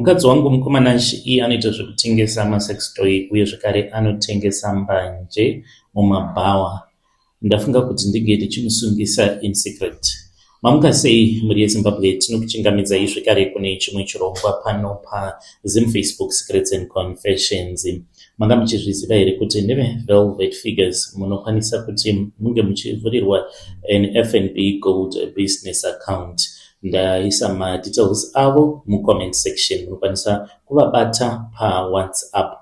Mukadzi wangu mukoma Nash iye anoita zvekutengesa masex toy uye zvekare anotengesa mbanje mumabhawa. Ndafunga kuti ndinge ndichimusungisa in secret. Mamuka sei mhuri yeZimbabwe? Tinokuchingamidzai zvekare kune chimwe chirongwa pano paZim Facebook Secrets and Confessions. Manga muchizviziva here kuti neveVelvet Figures munokwanisa kuti munge muchivhurirwa an FNB Gold Business Account? Ndaisa madetails avo mucomment section, munokwanisa kuvabata paWhatsApp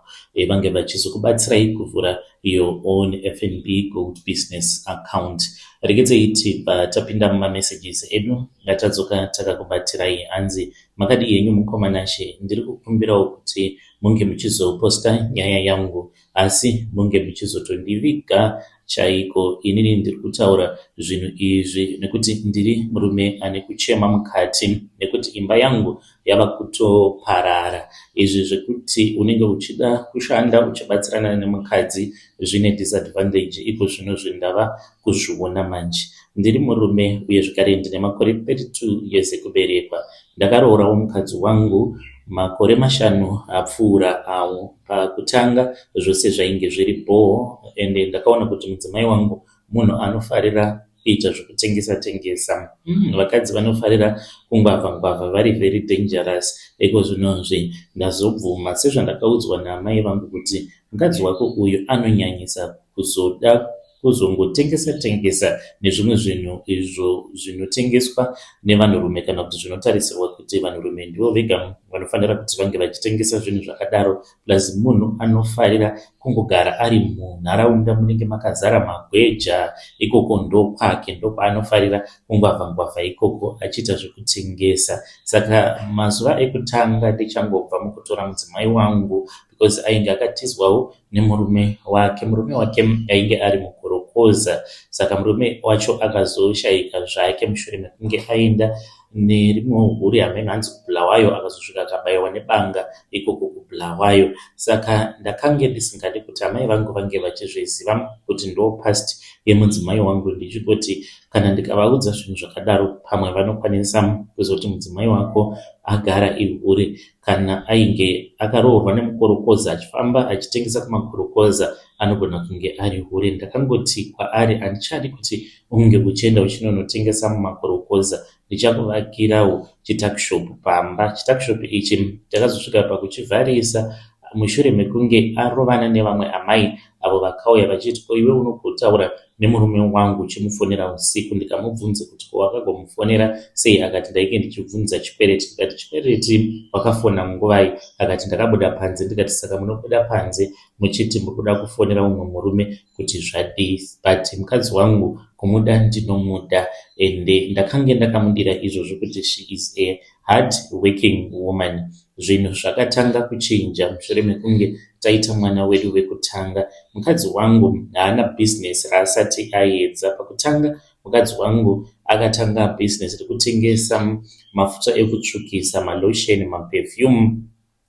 vange vachizokubatsirai kuvhura your own FNB Gold Business Account. Regedzei tibva tapinda mumamessages edu ngatadzoka takakubatirai. Hanzi, "Makadii henyu mukoma Nashe? Ndiri kukumbirawo kuti munge muchizoposta nyaya yangu, asi munge muchizotondiviga chaiko. Inini ndiri kutaura zvinhu izvi nekuti ndiri murume ane kuchema mukati nekuti imba yangu yava kutoparara. Izvi zvekuti unenge uchida kushanda uchibatsirana nemukadzi zvine disadvantage. Iko zvino zvindava kuzviona manje. Ndiri murume uye zvekare ndine makore 32 years ekuberekwa. Ndakaroorawo mukadzi wangu makore 5 apfuura awo. Pakutanga zvose zvainge zviri bhoo, ende ndakaona kuti mudzimai wangu munhu anofarira kuita zvekutengesa tengesa. Vakadzi vanofarira kungwavha ngwavha vari very dangerous. Iko zvinozvi ndazobvuma sezvandakaudzwa naamai vangu kuti mukadzi wako uyu anonyanyisa kuzoda kuzongotengesa tengesa nezvimwe zvinhu izvo zvinotengeswa nevanhurume, kana kuti zvinotarisirwa kuti vanhurume ndivo vega vanofanira kuti vange vachitengesa zvinhu zvakadaro. Plus munhu anofarira kungogara ari munharaunda munenge makazara magweja. Ikoko ndokwake, ndokwaanofarira kungwavha ngwavha ikoko achiita zvekutengesa. Saka mazuva ekutanga ndichangobva mukutora mudzimai wangu, because ainge akatizwawo nemurume wake, murume wake ainge ari mukorokoza. Saka murume wacho akazoshayika zvake mushure mekunge aenda nerimwe hure, hameno hanzi kuBulawayo, akazosvika akabayiwa nebanga ikoko kuBulawayo. Saka ndakange ndisingadi kuti amai vangu vange vachizviziva kuti ndo past yemudzimai wangu, ndichingoti kana ndikavaudza zvinhu zvakadaro, pamwe vanokwanisa kuzoti mudzimai wako agara ihure. Kana ainge akaroorwa nemukorokoza achifamba achitengesa kumakorokoza, anogona kunge ari hure. Ndakangoti kwaari, handichadi kuti unge uchienda uchinonotengesa mumakorokoza, ndichakuvakirawo chituckshop pamba. Chituckshop ichi takazosvika pakuchivharisa mushure mekunge arovana nevamwe amai avo vakauya vachiti, ko iwe unogotaura nemurume wangu uchimufonera usiku? Ndikamubvunza kuti ko wakagomufonera sei? Akati ndainge ndichibvunza chikwereti. Ndikati chikwereti wakafona nguvai? Akati ndakabuda panze. Ndikati saka munobuda panze muchiti muri kuda kufonera umwe murume kuti zvadii? But mukadzi wangu kumuda ndinomuda, ende ndakange ndakamudira izvozvo kuti she is a hard working woman. Zvinhu zvakatanga kuchinja mushure mekunge taita mwana wedu wekutanga. Mukadzi wangu haana bhizinesi raasati aedza. Pakutanga mukadzi wangu akatanga bhizinesi rekutengesa mafuta ekutsvukisa, malotion, maperfume.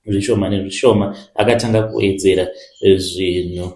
Zvishoma nezvishoma akatanga kuwedzera zvinhu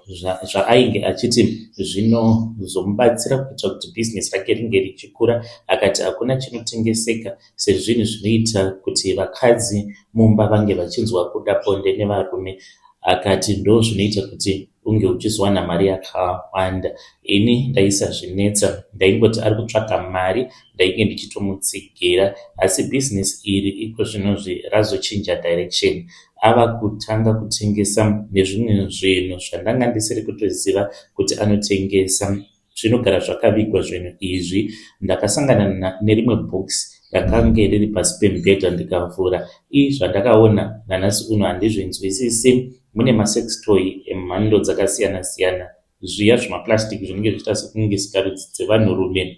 zvaainge achiti zvinozomubatsira kuita kuti bhizinesi rake ringe richikura. Akati hakuna chinotengeseka sezvinhu zvinoita kuti vakadzi mumba vange vachinzwa kuda bonde nevarume. Akati ndo zvinoita kuti unge uchizowana mari yakawanda. Ini ndaisazvinetsa, ndaingoti ari kutsvaka mari, ndainge ndichitomutsigira. Asi bhizinesi iri iko zvinozvi razochinja direction. Ava kutanga kutengesa nezvimwe zvinhu zvandanga ndisiri kutoziva kuti anotengesa. Zvinogara zvakavigwa zvinhu izvi. Ndakasangana nerimwe bhokisi rakange riri pasi pemubhedha, ndikavhura. Ii, zvandakaona nanhasi uno handizvinzwisisi. Mune masex toy emhando dzakasiyana siyana, zviya zvimaplastic zvinenge zvichiita sekunge sikarudzi dzevanhurume,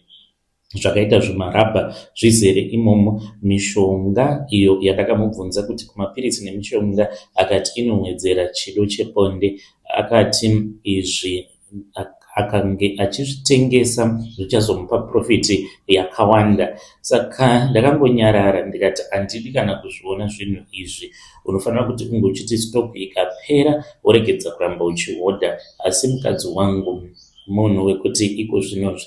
zvakaita zvimarabha, zvizere imomo. Mishonga iyo yandakamubvunza kuti kumapiritsi nemishonga, akati inowedzera chido chebonde. Akati izvi akange achizvitengesa zvichazomupa profit yakawanda. Saka ndakangonyarara, ndikati handidi kana kuzviona zvinhu izvi. Unofanira kuti unge uchiti stock ikapera woregedza kuramba uchihodha. Asi mukadzi wangu munhu wekuti iko zvinozvi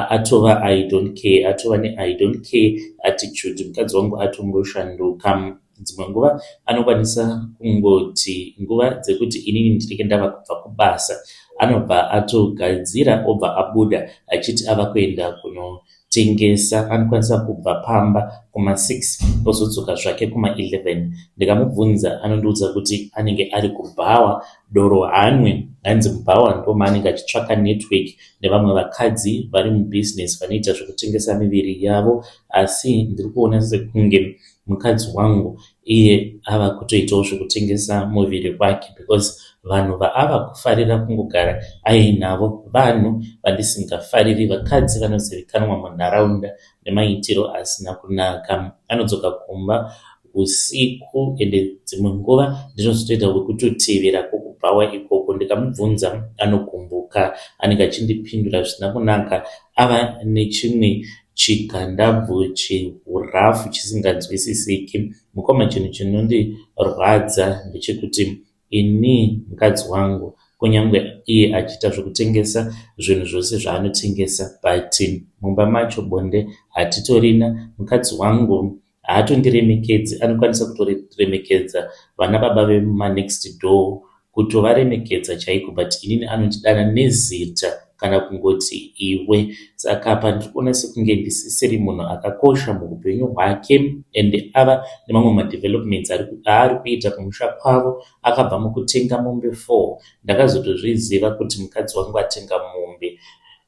atova I don't care, atova ne I don't care attitude. Mukadzi wangu atongoshanduka. Dzimwe nguva anokwanisa kungoti nguva dzekuti inini ndinenge ndava kubva kubasa anobva atogadzira obva abuda achiti ava kuenda kunotengesa. Anokwanisa kubva pamba kuma6 ozodzoka zvake kuma11. Ndikamubvunza anondiudza kuti anenge ari kubhawa, doro haanwe. Hanzi mubhawa ndomaanenge achitsvaka network nevamwe vakadzi vari mubhizinesi vanoita zvekutengesa miviri yavo. Asi ndiri kuona sekunge mukadzi wangu iye ava kutoitawo zvekutengesa muviri wake because vanhu vaava kufarira kungogara ainavo vanhu vandisingafariri, vakadzi vanozivikanwa munharaunda nemaitiro asina kunaka. Anodzoka kumba usiku ende dzimwe nguva ndinozotoita wekutotevera kwokubhawa ikoko. Ndikamubvunza anogumbuka, anenge achindipindura zvisina kunaka. Ava nechimwe chigandabvu chehurafu chisinganzwisisiki. Mukoma, chinhu chinondirwadza ndechekuti ini mukadzi wangu kunyange iye achiita zvekutengesa zvinhu zvose zvaanotengesa, but mumba macho bonde hatitorina. Mukadzi wangu haatondiremekedzi, anokwanisa kutoremekedza vana baba vemumanext door, kutovaremekedza chaiko, but inini anondidana nezita kana kungoti iwe. Saka apa ndiri kuona sekunge ndisisiri munhu akakosha muupenyu hwake. Ende ava nemamwe madevelopments aari kuita kumusha kwavo. Akabva mukutenga mombe 4. Ndakazotozviziva kuti mukadzi wangu atenga mombe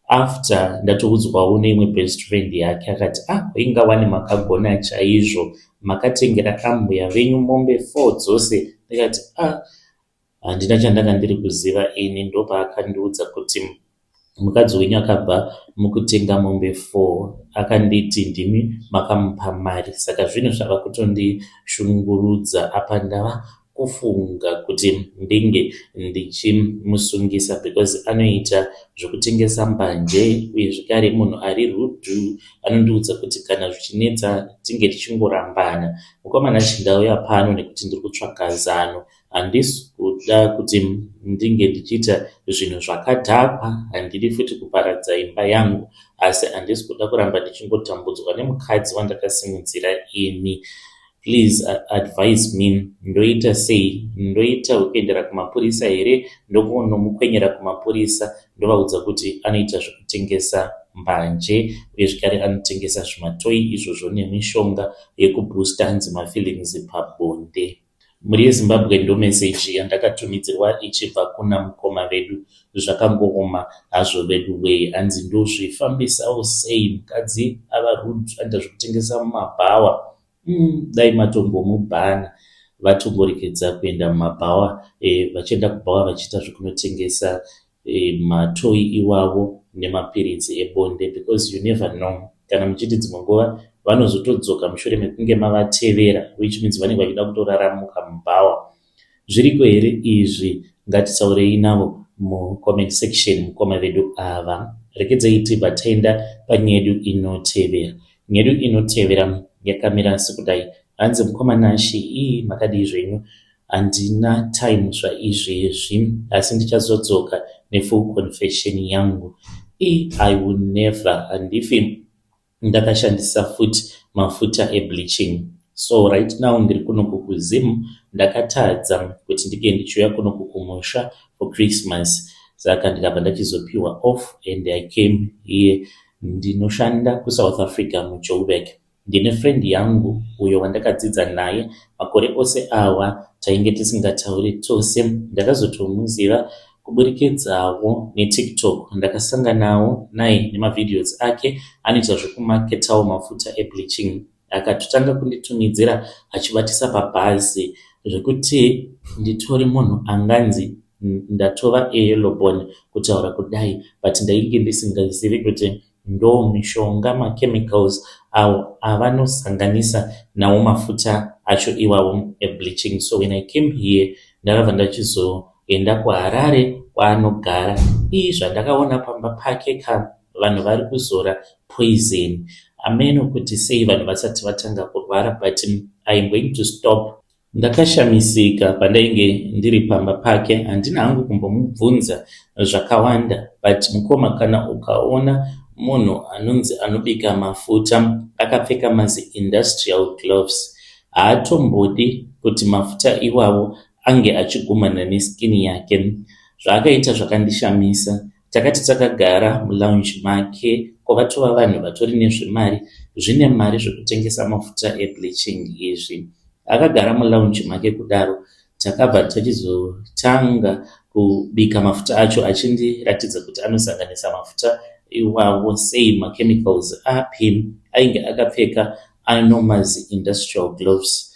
after ndatoudzwawo neimwe best friend yake. Akati, "Ah, inga wani makagona chaizvo, makatengera ambuya venyu mombe 4 dzose." Ndikati, "Ah, handina chandanga ndiri kuziva ini." Ndopaakandiudza kuti mukadzi wenyu akabva mukutenga mombe 4, akanditi ndimi makamupa mari. Saka zvinhu zvava kutondishungurudza. Apa ndava kufunga kuti ndinge ndichimusungisa because anoita zvekutengesa mbanje uye zvekare munhu ari rude. Anondiudza kuti kana zvichinetsa tinge tichingorambana. Mukomana, ndauya pano nekuti ndiri kutsvaga zano. Handisi kuda kuti ndinge ndichiita zvinhu zvakadhakwa, handidi futi kuparadza imba yangu, asi handisi kuda kuramba ndichingotambudzwa nemukadzi wandakasimudzira ini. Please advise me, ndoita sei? Ndoita wekuendera kumapurisa here, ndokunomukwenyera kumapurisa, ndovaudza kuti anoita zvekutengesa mbanje uye zvekare anotengesa zvimatoyi izvozvo nemishonga yekuboosta, hanzi mafeelings pabonde? Mhuri yeZimbabwe, ndo meseji yandakatumidzirwa ichibva kuna mukoma vedu. Zvakangooma hazvo vedu wee. Hanzi ndozvifambisawo sei? Mukadzi ava rude, anoita zvekutengesa mumabhawa. Dai matongomubhana vatongoregedza kuenda mumabhawa, vachienda kubhawa vachiita zvekunotengesa matoyi iwavo nemapiritsi ebonde, because you never know, kana muchiti dzimwe nguva vanozotodzoka mushure mekunge mavatevera, which means vanenge vachida kutoraramuka mubhawa. Zviriko here izvi? Ngatitaurei navo mucomment section, mukoma vedu ava. Rekedzai tibva taenda panyedu inotevera. Nyedu inotevera yakamira sekudai. Hanzi, "Mukoma Nashi, ii makadii zvenyu? Handina time zvaizvezvi, asi ndichazodzoka nefull confession yangu. I will never, handifi ndakashandisa futi mafuta ebleaching. So right now ndiri kunoku kuZim. Ndakatadza kuti ndinge ndichiuya kunoku kumusha for Christmas, saka ndikabva ndachizopiwa off and I came here. Ndinoshanda kuSouth Africa, muJoburg. Ndine friend yangu uyo wandakadzidza naye makore ose awa. Tainge tisingatauri tose. Ndakazotomuziva kuburikidzawo neTikTok. Ndakasanganawo naye nemavideos ake. Anoita zvekumaketawo mafuta ebleaching. Akatotanga kunditumidzira achibatisa pabhazi, zvekuti nditori munhu anganzi ndatova eyellowbone kutaura kudai, but ndainge ndisingazivi kuti ndo mishonga, machemicals awo avanosanganisa nawo mafuta acho iwawo ebleaching. So when I came here, ndakabva ndachizoenda kuHarare kwaanogara. Ii, zvandakaona pamba pake ka, vanhu vari kuzora poison. Ameno kuti sei vanhu vasati vatanga kurwara, but I am going to stop. Ndakashamisika pandainge ndiri pamba pake. Handina hangu kumbomubvunza zvakawanda, but mukoma, kana ukaona munhu anonzi anobika mafuta akapfeka mazi industrial gloves. Haatombodi kuti mafuta iwawo ange achigumana neskin yake. Zvaakaita zvakandishamisa. Takati takagara mulounge make kwavatova vanhu vatori nezvimari zvine mari zvekutengesa mafuta ebleaching izvi. Akagara mulounge make kudaro takabva tachizotanga kubika mafuta acho achindiratidza kuti anosanganisa mafuta iwawo sei machemicals api. Ainge akapfeka anomazi industrial gloves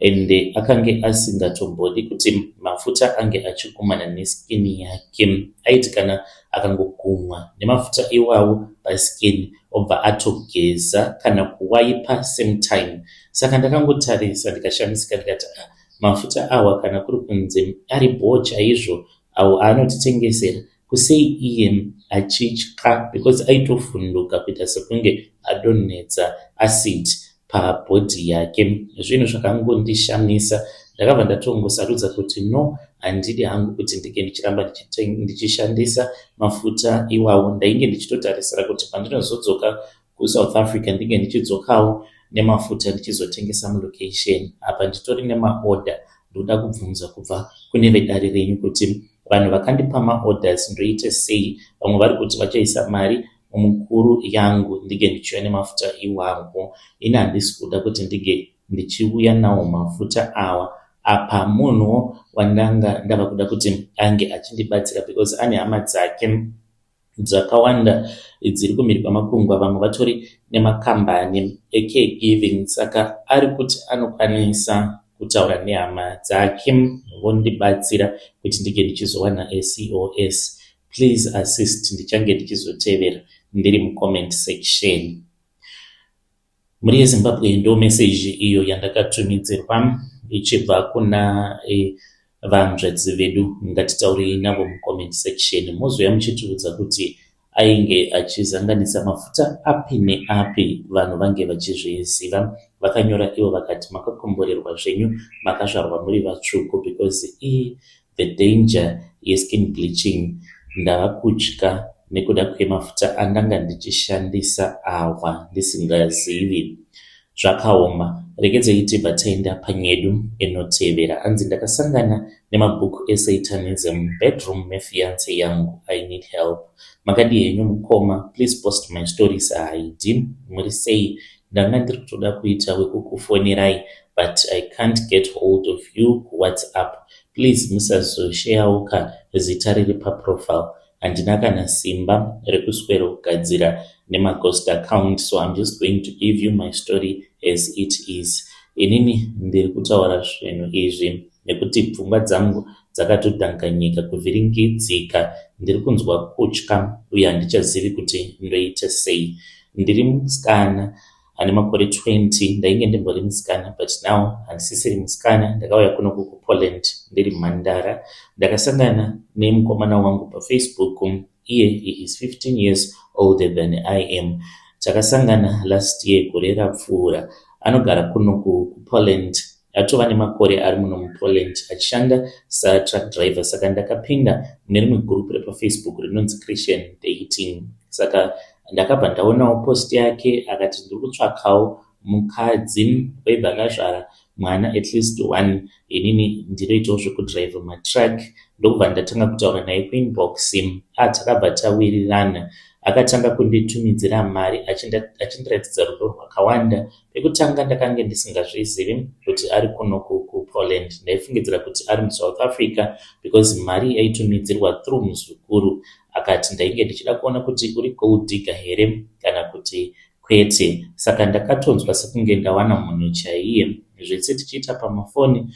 ende akange asingatombodi kuti mafuta ange achigumana neskin yake. Aiti kana akangogumwa nemafuta iwawo paskin obva atogeza kana kuwaipa same time. Saka ndakangotarisa ndikashamisika ndikati ah, mafuta awa kana kuri kunzi ari bhoo chaizvo awo aanotitengesera kusei iye achitya because aitovhunduka kuita sekunge adonhedza acid pabody yake. Zvinhu zvakangondishamisa. Ndakabva ndatongosarudza kuti no, handidi hangu kuti ndinge ndichiramba ndichishandisa mafuta iwawo. Ndainge ndichitotarisira kuti pandinozodzoka kuSouth Africa ndinge ndichidzokawo nemafuta ndichizotengesa mulocation. Apa nditori nemaorder. Ndoda kubvunza kubva kune vedare renyu kuti vanhu vakandipa maorders ndoite sei? Vamwe vari kuti vachaisa mari mumukuru yangu ndinge ndichiuya nemafuta iwawo. Ini handisi kuda kuti ndinge ndichiuya nawo mafuta awa. Apa munhuwo wandanga ndava kuda kuti ange achindibatsira because ane hama dzake dzakawanda dziri kumhiri kwamakungwa, vamwe vatori nemakambani ecaregiving. Saka ari kuti anokwanisa kutaura nehama dzake vondibatsira kuti ndinge ndichizowana aCOS. Please assist, ndichange ndichizotevera ndiri mucomment section. Mhuri yeZimbabwe, ndo meseji iyo yandakatumidzirwa ichibva kuna vanzvadzi vedu. Ngatitaurei navo mucomment section, mozouya muchitiudza kuti ainge achizanganisa mafuta api neapi vanhu vange vachizviziva. Vakanyora ivo vakati makakomborerwa zvenyu makazvarwa muri vatsvuku because ii the danger yeskin bleaching ndava kutya nekuda kwemafuta andanga ndichishandisa awa ndisingazivi. Zvakaoma. Regedzei tibva taenda panyedu inotevera. Anzi ndakasangana nemabhuku esatanism bedroom mefiance yangu. I need help. Makadii henyu mukoma? Please post my stories. Haidi muri sei? Ndanga ndiri kutoda kuita wekukufonerai but I can't get hold of you kuWhatsApp. Please musazosheyawo ka zita riri paprofile. Handina kana simba rekuswero kugadzira nemaghost account, so I'm just going to give you my story as it is. Inini ndiri kutaura zvinhu izvi nekuti pfungwa dzangu dzakatodhanganyika kuvhiringidzika. Ndiri kunzwa kutya uye handichazivi kuti ndoita sei. Ndiri musikana ane makore 20. Ndainge ndimbori musikana but now handisisiri musikana. Ndakauya kuno kuPoland ndiri mhandara. Ndakasangana nemukomana wangu paFacebook. Iye he is 15 years older than I am. Takasangana last year, gore rapfuura. Anogara kuno kuPoland, atova nemakore ari muno muPoland achishanda satruck driver. Saka ndakapinda mune rimwe gurupu repaFacebook rinonzi Christian Dating. Saka ndakabva ndaonawo post yake, akati ndiri kutsvakawo mukadzi waibva akazvara mwana at least one, inini ndinoitawo zvekudhiraivha matruck. Ndokubva ndatanga kutaura naye kuinbox. Takabva tawirirana. Akatanga kunditumidzira mari achindiratidza rudo rwakawanda. Pekutanga ndakange ndisingazvizivi kuti ari kuno kuPoland. Ndaifungidzira kuti ari muSouth Africa because mari yaitumidzirwa through muzukuru. Akati ndainge ndichida kuona kuti uri gold digger here kana kuti kwete. Saka ndakatonzwa sekunge ndawana munhu chaiye. Zvese tichiita pamafoni,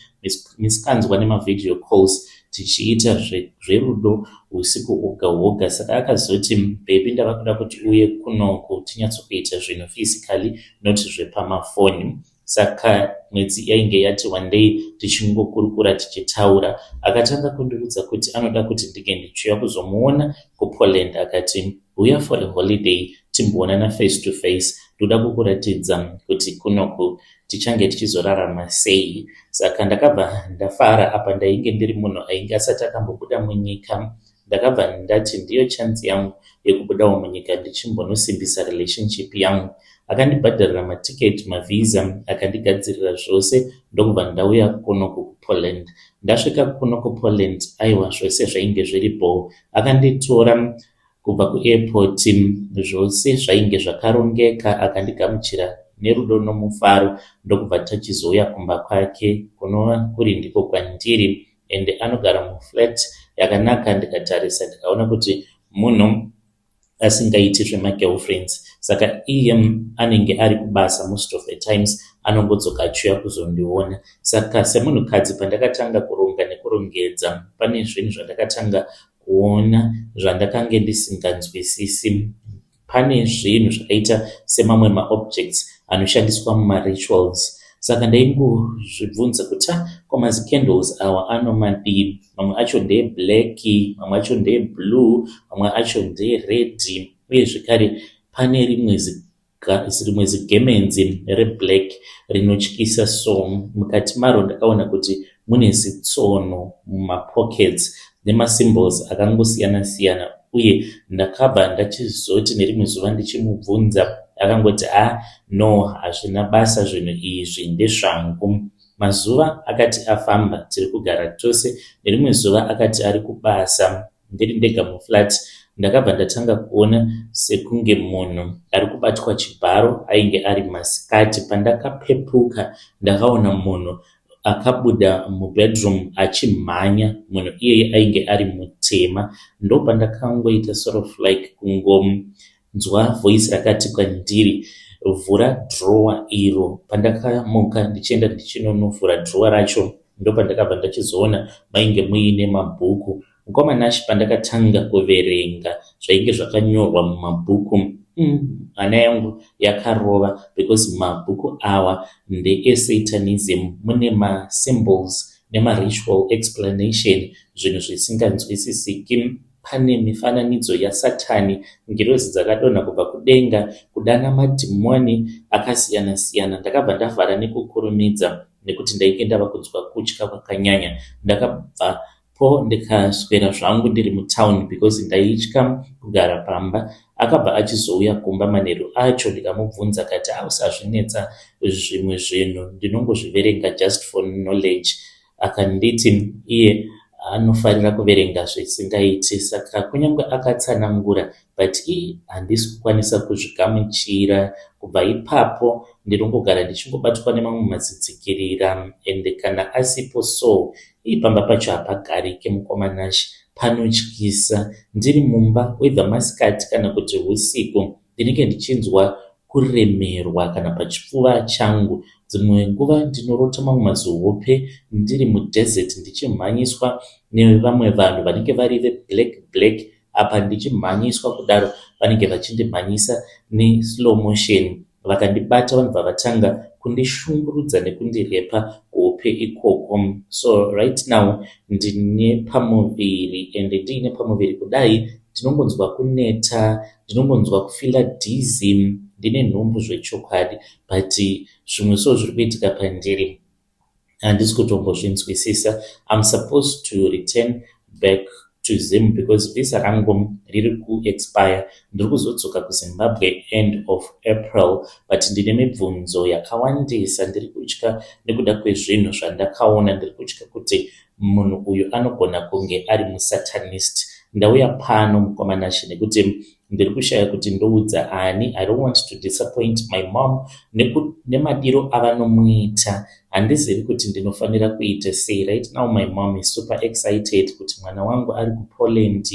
misikanzwa nemavideo calls, tichiita zverudo usiku hwoga hwoga. Saka akazoti, "Baby, ndava kuda kuti uye kunoku tinyatsokuita zvinhu physically, not zvepamafoni." Saka mwedzi yainge yati wandei tichingokurukura, tichitaura. Akatanga kundiudza kuti anoda kuti ndinge ndichiuya kuzomuona kuPoland. Akati uya for a holiday, timboonana face to face, ndoda kukuratidza kuti kunoku tichange tichizorarama sei. Saka ndakabva ndafara. Apa ndainge ndiri munhu ainge asati akambobuda munyika. Ndakabva ndati ndiyo chance yangu yekubudawo munyika ndichimbonosimbisa relationship yangu. Akandibhadharira maticket, mavisa, akandigadzirira zvose ndokubva ndauya kuno kuPoland. Ndasvika kuno kuPoland, aiwa, zvose zvainge zviri bho. Akanditora kubva kuairport, zvose zvainge zvakarongeka, akandigamuchira nerudo nomufaro ndokubva tachizouya kumba kwake kunova kuri ndiko kwandiri ende anogara muflat yakanaka. Ndikatarisa ndikaona kuti munhu asingaiti zvemagirlfriends, saka iye anenge ari kubasa most of the times, anongodzoka achiuya kuzondiona. Saka semunhukadzi, pandakatanga kuronga nekurongedza, pane zvinhu zvandakatanga kuona zvandakange ndisinganzwisisi. Pane zvinhu zvakaita semamwe maobjects anoshandiswa mumarituals, saka ndaingozvibvunza kuti, ah, ko mazicandles awa anomadii? Mamwe acho ndeeblack, mamwe acho ndeeblue, mamwe acho ndeered, uye zvekare pane rimwe zigemenzi reblack rinotyisa. So mukati maro ndakaona kuti mune zitsono mumapockets nemasymbols akangosiyana-siyana. Uye ndakabva ndachizoti nerimwe zuva ndichimubvunza, akangoti, "A, no, hazvina basa, zvinhu izvi ndezvangu." Mazuva akati afamba, tiri kugara tose, nerimwe zuva akati ari kubasa, ndiri ndega muflat, ndakabva ndatanga kuona sekunge munhu ari kubatwa chibharo. Ainge ari masikati. Pandakapepuka, ndakaona munhu akabuda mubedroom achimhanya. Munhu iyeye ainge ari mutema. Ndopandakangoita sort of like kungonzwa voice rakati kwandiri, "Vhura drawer iro." Pandakamuka ndichienda ndichinonovhura drawer racho, ndopandakabva ndachizoona mainge muine mabhuku. Mukoma Nash, pandakatanga kuverenga zvainge zvakanyorwa mumabhuku, hana yangu yakarova because mabhuku awa ndeesatanism. Mune masymbols nemaritual explanation, zvinhu zvisinganzwisisiki. Pane mifananidzo yasatani, ngirozi dzakadonha kubva kudenga, kudana madhimoni akasiyana-siyana. Ndakabva ndavhara nekukurumidza nekuti ndainge ndava kunzwa kutya kwakanyanya. Ndakabva po ndikaswera zvangu ndiri mutauni because ndaitya kugara pamba. Akabva achizouya kumba manheru acho, ndikamubvunza, akati, "Ausazvinetsa, zvimwe zvinhu ndinongozviverenga just for knowledge." Akanditi iye anofarira kuverenga zvisingaiti, saka kunyange akatsanangura, but ii handisi kukwanisa kuzvigamuchira. Kubva ipapo ndinongogara ndichingobatwa nemamwe madzitsikirira, ende kana asipo so, ii, pamba pacho hapagarike, mukoma Nash, panotyisa. Ndiri mumba, whether masikati kana kuti usiku, ndinenge ndichinzwa kuremerwa kana pachipfuva changu. Dzimwe nguva ndinorota mamwe mazihope ndiri mudesert, ndichimhanyiswa nevamwe vanhu vanenge vari veblack black. Apa ndichimhanyiswa kudaro, vanenge vachindimhanyisa neslow motion. Vakandibata, vanobva vatanga kundishungurudza nekundirepa kuhope ikoko. So right now ndine pamuviri, ende ndiine pamuviri kudai ndinongonzwa kuneta, ndinongonzwa kufeela dizzy. Ndine nhumbu zvechokwadi, but zvimwe so zviri kuitika pandiri handisi kutombozvinzwisisa. I'm supposed to return back to Zim because visa rangu riri kuexpire. Ndiri kuzodzoka kuZimbabwe end of April, but ndine mibvunzo yakawandisa. Ndiri kutya nekuda kwezvinhu zvandakaona. Ndiri kutya kuti munhu uyu anogona kunge ari musatanist. Ndauya pano, mukoma Nash, nekuti ndiri kushaya kuti ndoudza ani. I don't want to disappoint my mom nemadiro avanomuita. Handizivi kuti ndinofanira kuita sei. Right now my mom is super excited kuti mwana wangu ari kuPoland,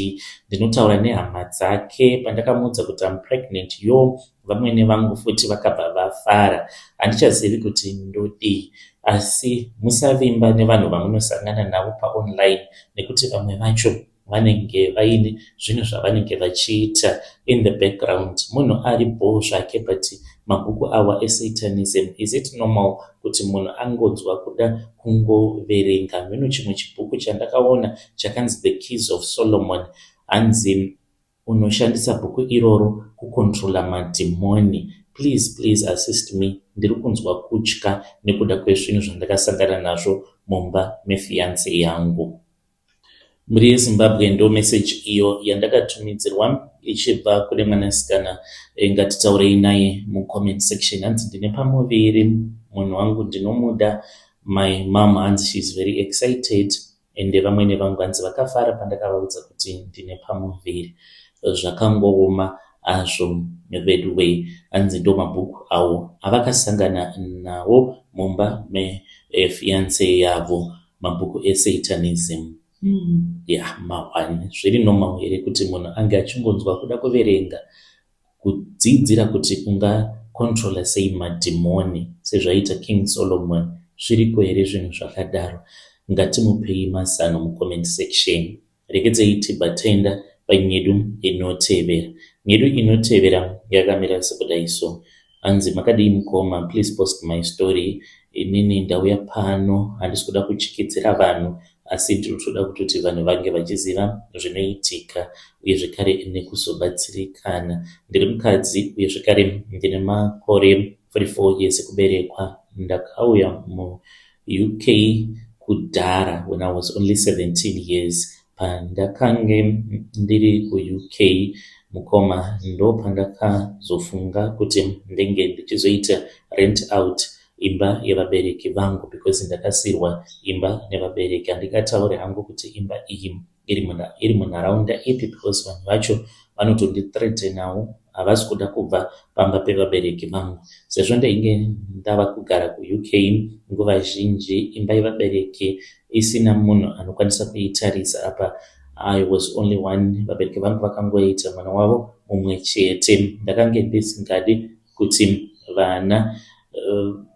ndinotaura nehama dzake. Pandakamuudza kuti I'm pregnant, yo, vamwene vangu futi vakabva vafara. Handichazivi kuti ndodii, asi musavimba nevanhu vamunosangana navo paonline nekuti vamwe vacho vanenge vaine zvinhu zvavanenge vachiita in the background. Munhu ari bho zvake, but mabhuku awa esatanism, is it normal kuti munhu angonzwa kuda kungoverenga mhino? Chimwe chibhuku chandakaona chakanzi The Keys of Solomon, hanzi unoshandisa bhuku iroro kucontrola madhimoni. Please, please assist me. Ndiri kunzwa kutya nekuda kwezvinhu zvandakasangana nazvo mumba mefiance yangu. Mhuri yeZimbabwe ndo message iyo yandakatumidzirwa ichibva kune mwanasikana. Ngatitaurei naye mucomment section. Hanzi ndine pamuviri, munhu wangu ndinomuda. My mom hanzi she is very excited ende vamwene vangu hanzi vakafara pandakavaudza kuti ndine pamuviri. Zvakangooma hazvo veduwee. Hanzi ndo mabhuku awo avakasangana nawo mumba mefiance yavo. Mabhuku esatanism. Ya mahwani. Zviri normal here kuti munhu ange achingonzwa kuda kuverenga, kudzidzira kuti ungacontrola sei madhimoni sezvaiita King Solomon? Zviriko here zvinhu zvakadaro? Ngatimupei mazano mucomment section. Regedzei tibva taenda panyedu inotevera. Nyedu inotevera yakamira sekudai so. Hanzi makadii mukoma, please post my story. Inini ndauya pano handisi kuda kuchikidzira vanhu asi ndinotoda kutoti vanhu vange vachiziva zvinoitika uye zvekare nekuzobatsirikana. Ndiri mukadzi uye zvekare ndine makore 44 years ekuberekwa. Ndakauya muUK kudhara when I was only 17 years. Pandakange ndiri kuUK mukoma ndopandakazofunga kuti ndenge ndichizoita rent out imba yevabereki vangu because ndakasiirwa imba nevabereki. Handingatauri hangu kuti imba iyi iri munharaunda ipi because vanhu vacho vanotondithreatenawo, havasi kuda kubva pamba pevabereki vangu. Sezvo ndainge ndava kugara kuUK nguva zhinji, imba yevabereki isina munhu anokwanisa kuitarisa apa I was only one. Vabereki vangu vakangoita mwana wavo mumwe chete. Ndakange ndisingadi kuti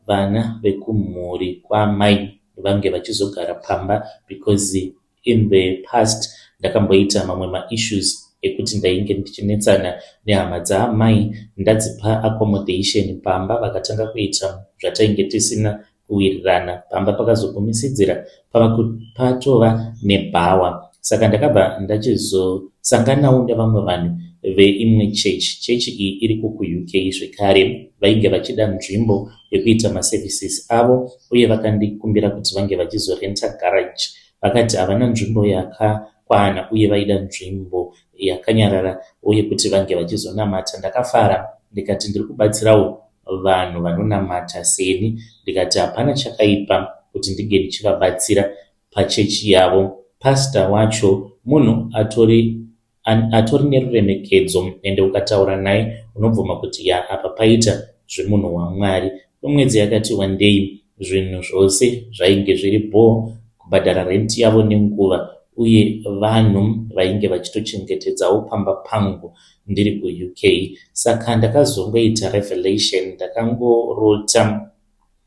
vana vekumhuri kwaamai vange vachizogara pamba because in the past ndakamboita mamwe maissues ekuti ndainge ndichinetsana nehama dzaamai, ndadzipa accommodation pamba vakatanga kuita zvatainge tisina kuwirirana. Pamba pakazogumisidzira patova nebhawa. Saka ndakabva ndachizosanganawo nevamwe vanhu veimwe chechi. Chechi iyi iriko kuUK zvekare. Vainge vachida nzvimbo yekuita maservices avo uye vakandikumbira kuti vange vachizorenta garage. Vakati havana nzvimbo yakakwana uye vaida nzvimbo yakanyarara uye kuti vange vachizonamata. Ndakafara ndikati ndiri kubatsirawo vanhu vanonamata seni, ndikati hapana chakaipa kuti ndinge ndichivabatsira pachechi yavo. Pastor wacho munhu atori neruremekedzo ende ukataura naye unobvuma kuti ya, apa paita zvemunhu waMwari. Kwemwedzi yakati wandei zvinhu zvose zvainge zviri bhoo, kubhadhara rent yavo nenguva uye vanhu vainge vachitochengetedzawo pamba pangu ndiri kuUK. Saka ndakazongoita revelation. Ndakangorota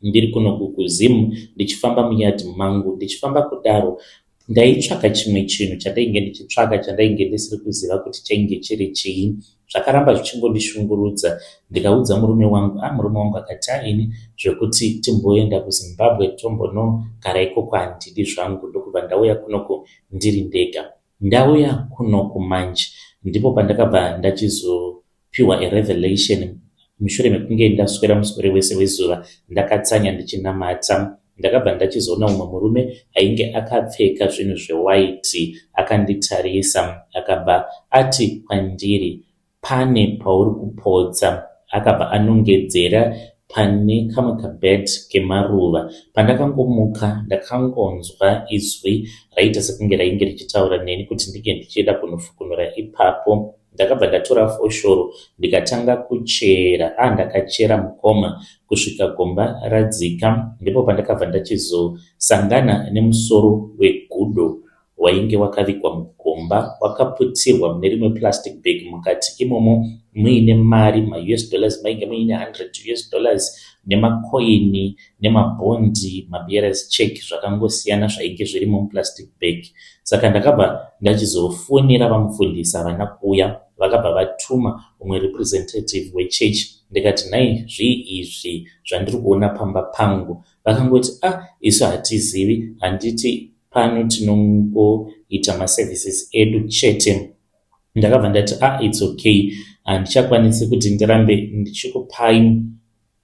ndiri kunoku kuZim ndichifamba muyard mangu. Ndichifamba kudaro ndaitsvaka chimwe chinhu chandainge ndichitsvaka chandainge ndisiri kuziva kuti chainge chiri chii. Zvakaramba zvichingondishungurudza. Ndikaudza murume wangu. Murume wangu akati aini zvekuti timboenda kuZimbabwe tombonogara ikoko handidi zvangu. Ndokubva ndauya kunoku ndiri ndega. Ndauya kunoku manje ndipo pandakabva ndachizopiwa a revelation mushure mekunge ndaswera muswere wese wezuva ndakatsanya ndichinamata. Ndakabva ndachizoona umwe murume ainge akapfeka zvinhu zvewhite akanditarisa, akabva ati kwandiri, pane pauri kupotsa. Akabva anongedzera pane kamwe kabed kemaruva. Pandakangomuka ndakangonzwa izwi raiita sekunge rainge richitaura neni kuti ndinge ndichienda kunofukunura ipapo. Ndakabva ndatora foshoro ndikatanga kuchera. Ndakachera mukoma kusvika gomba radzika. Ndipo pandakabva ndachizosangana nemusoro wegudo wainge wakavigwa mugomba, wakaputirwa mune rimwe plastic bag. Mukati imomo muine mari maUS dollars, mainge muine 100 US dollars nemakoini nemabhondi, mabearers cheque, zvakangosiyana zvainge zvirimo muplastic bag. Saka ndakabva ndachizofonera vamufundisi, havana kuuya. Vakabva vatuma umwe representative wechechi. Ndikati, nhai, zvii izvi zvandiri kuona pamba pangu? Vakangoti, ah, isu hatizivi, handiti pano tinongoita maservices edu chete. Ndakabva ndati, ah, it's okay, handichakwanisi kuti ndirambe ndichikupai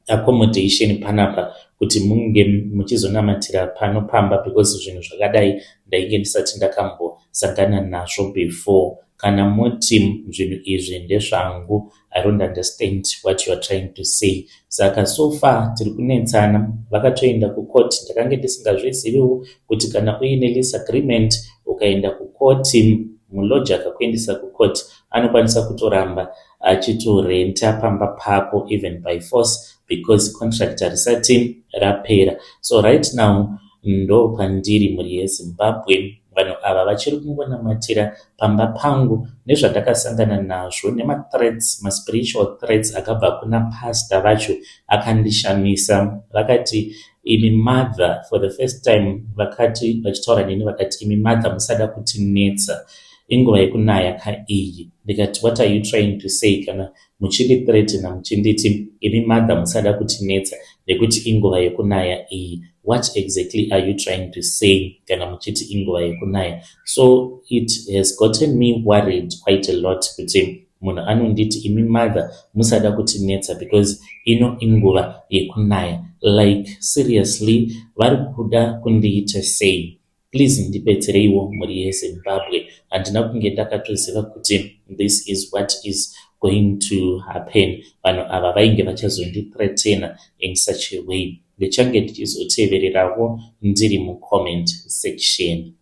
accommodation panapa. kuti munge muchizonamatira pano pamba because zvinhu zvakadai ndainge ndisati ndakambosangana nazvo before. Kana moti zvinhu izvi ndezvangu, I don't understand what you are trying to say. Saka so far tiri kunetsana, vakatoenda kucourt. Ndakange ndisingazviziviwo kuti kana uine lease agreement ukaenda kukoti, mulodger akakuendesa kucourt anokwanisa kutoramba achitorenta pamba pako even by force because contract harisati rapera. So right now ndo pandiri, mhuri yeZimbabwe. Vanhu ava vachiri kungonamatira pamba pangu nezvandakasangana nazvo nemathreats, maspiritual threats akabva kuna pastor vacho akandishamisa. Vakati, "Imi mother," for the first time vakati vachitaura neni, vakati, "Imi mother, musada kutinetsa, inguva yekunaya kaiyi." Ndikati, "What are you trying to say kana muchindithreatena muchinditi imi mother musada kutinetsa nekuti inguva yekunaya iyi? What exactly are you trying to say kana muchiti inguva yekunaya?" So it has gotten me worried quite a lot kuti munhu anonditi, "Imi mother, musada kutinetsa because ino inguva yekunaya." Like, seriously, vari kuda kundiita sei? Please ndibetsereiwo, mhuri yeZimbabwe. Handina kunge ndakatoziva kuti this is what is going to happen. Vanhu ava vainge vachazondithreatena in such a way. Ndichange ndichizotevererawo ndiri mucomment section.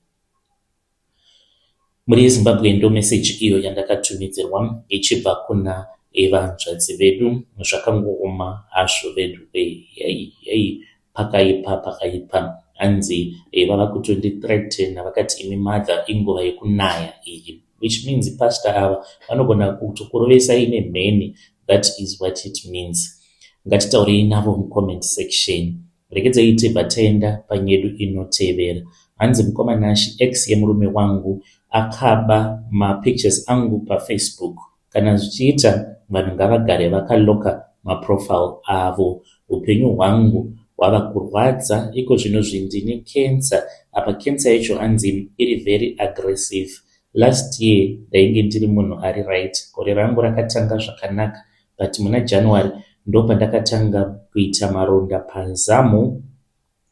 Mhuri yeZimbabwe, ndo meseji iyo yandakatumidzirwa ichibva kuna vanzvadzi vedu. Zvakangooma hazvo vedu. Hei hei, pakaipa, pakaipa. Hanzi vava kutondithreatena, vakati, "Imi mother, inguva yekunaya iyi," which means pastor ava vanogona kutokurovesai nemheni. That is what it means. Ngatitaurei navo mucomment section. Regedzai tibva taenda panyedu inotevera. Hanzi, "Mukoma Nashi, ex yemurume wangu akaba mapictures angu paFacebook. Kana zvichiita, vanhu ngavagare vakaloka maprofile avo. Upenyu hwangu hwava kurwadza iko zvino. Ndine kensa apa, kensa yacho hanzi iri very aggressive. Last year ndainge ndiri munhu ari right. Gore rangu rakatanga zvakanaka, but muna January ndopandakatanga kuita maronda pazamu.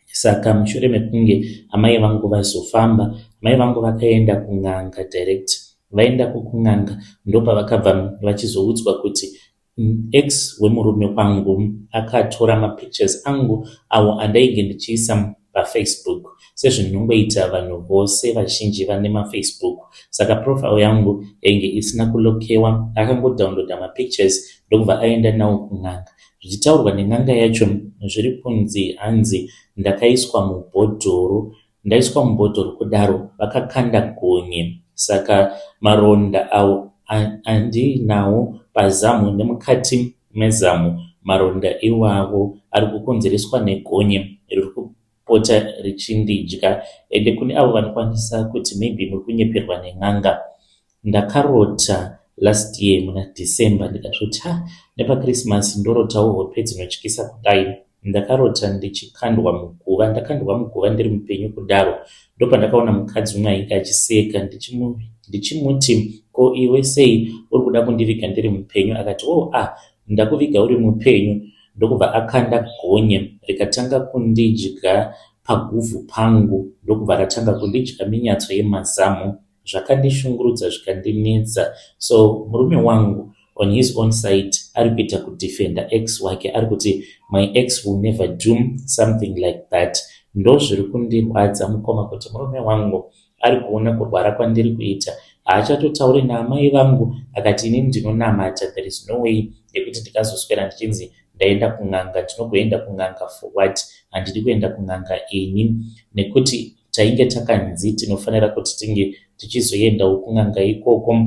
Saka mushure mekunge amai vangu vazofamba, amai vangu vakaenda kun'anga direct. Vaenda kukun'anga, ndopavakabva vachizoudzwa kuti ex wemurume wangu akatora mapictures angu awo andainge ndichiisa paFacebook sezvinongoita vanhu vose vazhinji vane maFacebook. Saka profile yangu yainge isina kulokewa. Akangodownloada mapictures ndokubva aenda nawo kun'anga. Zvichitaurwa nen'anga yacho, zviri kunzi hanzi ndakaiswa mubhodhoro. Ndaiswa mubhodhoro kudaro, vakakanda gonye. Saka maronda awo andinawo pazamu nemukati mezamu, maronda iwawo ari kukonzereswa negonye riri kupota richindidya. Ende kune avo vanokwanisa kuti maybe muri kunyeperwa nen'anga, ndakarota last year muna December, ndikatoti, 'Ha, nepaChristmas ndorotawo hope dzinotyisa kudai.' Ndakarota ndichikandwa muguva, ndakandwa muguva ndiri mupenyu kudaro. Ndopandakaona mukadzi umwe ainge achiseka. Ndichimuti, 'Ko iwe, sei uri kuda kundiviga ndiri mupenyu?' Akati, 'Oh ah, ndakuviga uri mupenyu.' Ndokubva akanda gonye rikatanga kundidya paguvhu pangu, ndokubva ratanga kundidya minyatso yemazamu. Zvakandishungurudza, zvikandinetsa." So murume wangu on his own side ari kuita kudefenda ex wake. Ari kuti, "My ex will never do something like that." Ndo zviri kundirwadza, mukoma, kuti murume wangu ari kuona kurwara kwandiri kuita, haachatotauri naamai vangu. Akati, "Inini ndinonamata. There is no way yekuti ndikazoswera ndichinzi ndaenda kun'anga. Ndinogoenda kun'anga for what? Handidi kuenda kun'anga ini, nekuti tainge takanzi tinofanira kuti tinge tichizoendawo kun'anga ikoko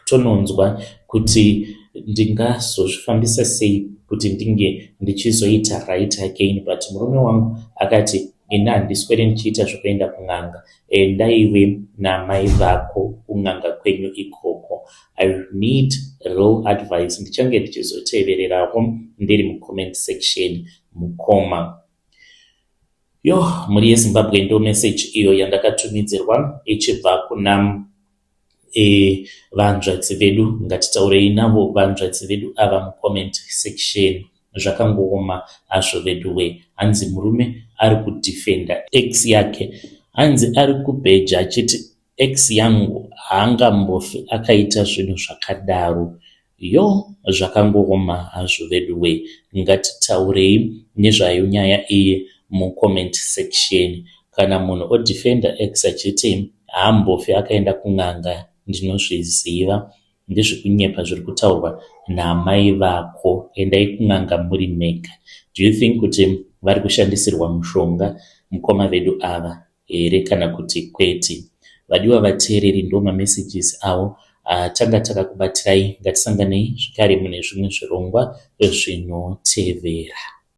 tononzwa kuti ndingazozvifambisa sei kuti ndinge ndichizoita right again. But murume wangu akati, 'Ini handiswere ndichiita zvekuenda kun'anga. Endaiwe namai vako kun'anga kwenyu ikoko.' I need real advice. Ndichange ndichizotevererawo ndiri mucomment section, mukoma." Yo, mhuri yeZimbabwe, ndo meseji iyo yandakatumidzirwa ichibva kuna vanzvadzi vedu. Ngatitaurei navo vanzvadzi vedu ava mucomment section. Zvakangooma hazvo veduwee. Hanzi murume ari kudefender ex yake. Hanzi ari kubheja achiti ex yangu haangambofi akaita zvinhu zvakadaro. Yoo zvakangooma hazvo veduwee. Ngatitaurei nezvayo nyaya iyi mucomment section. Kana munhu odefender ex achiti haambofi akaenda kun'anga ndinozviziva. Ndezvekunyepa zviri kutaurwa naamai vako. Endai kun'anga muri mega. Do you think kuti vari kushandisirwa mushonga mukoma vedu ava here kana kuti kwete? Vadiwa vateereri ndo mamessages avo atanga takakubatirai. Ngatisanganei zvekare mune zvimwe zvirongwa zvinotevera.